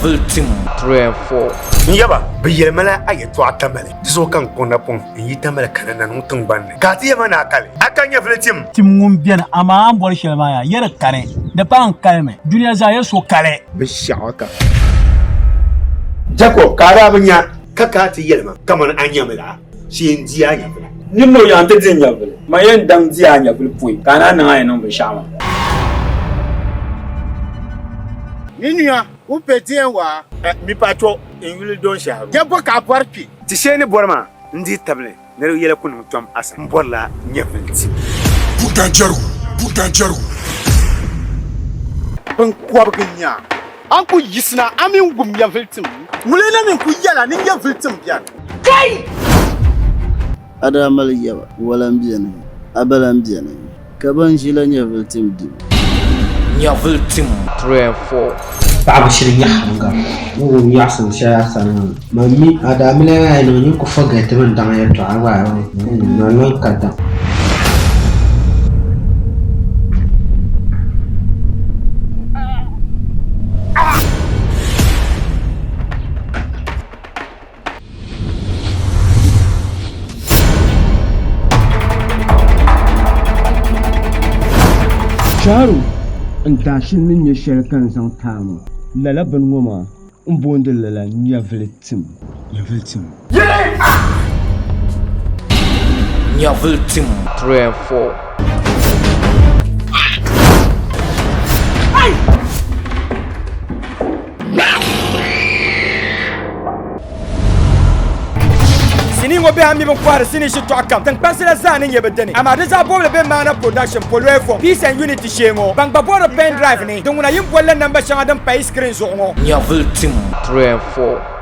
Nyɛvili tim 3 and 4. N yaba, bɛ yɛli ma la a yɛtɔɣa Tamale, di zuɣu ka n kpuɣi napɔŋ n-yi Tamale kana Nanuŋ tiŋgbani ni, ka a ti yɛli ma ni a kali a ka nyɛvili tim. Tim ŋun beni, amaa a ni bɔri shɛli maa yaa, ya di kani, di paai n kalimi, dunia zaa ya so kali. Binshɛɣu ka Jacob ka a daa bi nya, ka ka a ti yɛli ma kaman a nyami la, shee n-di a nyɛvili. Nyin ni o yaŋ ti di n nyɛvili, man yɛn daŋ di a nyɛvili pɔi ka a naan niŋ a ni niŋ binshɛɣu maa. Ni nua, o pe diɛn waa. Mi pa to n yuli Don Shɛhiru. Jɛ bɔ ka a bɔri kpe? Ti shee ni bɔri maa, n dihi tabili ni di yɛla ku niŋ tom a sani. M bɔrila nyɛvili ti. Budanjɛrigu, Budanjɛrigu. Binkɔbigi nya a ni ku yiɣisina a mini wum nyɛvili tim. Ŋuni na mi ku yɛla ni nyɛvili tim bɛni? Kai! A daa mali yaba, wala m-beni, a ba lan beni, ka ban ʒi la nyɛvili tim dibu. Nyɛvili tim 3 and 4. Paɣaba shiri nyaɣisim gari ni wum nyaɣisim shɛli a sani maa. Man mi, a daamiliya maa yi niŋ nyin ku forget mi n daŋ yɛltɔɣa gba man niŋ ka daŋ. Chaaru n daashili ni nyɛ shɛli ka n zaŋ ti a ŋɔ, lala bini ŋɔ maa m boondi li la nyɛvili tim. Nyɛvili tim. Nyɛvili tim. 3 and 4. Sinii ŋɔ bɛ a mi bin kɔhiri sinii shitɔɣu kam tiŋkpansi la zaa ni nyɛ bɛ dini amaa di zaa bobili be Maana Production Polo FM Peace and Unity shee ŋɔ ban gba bɔri pen drive ni din ŋuna yin bolila namba shɛŋa din pa yi screen zuɣu ŋɔ. Nyɛvili tim 3 and 4.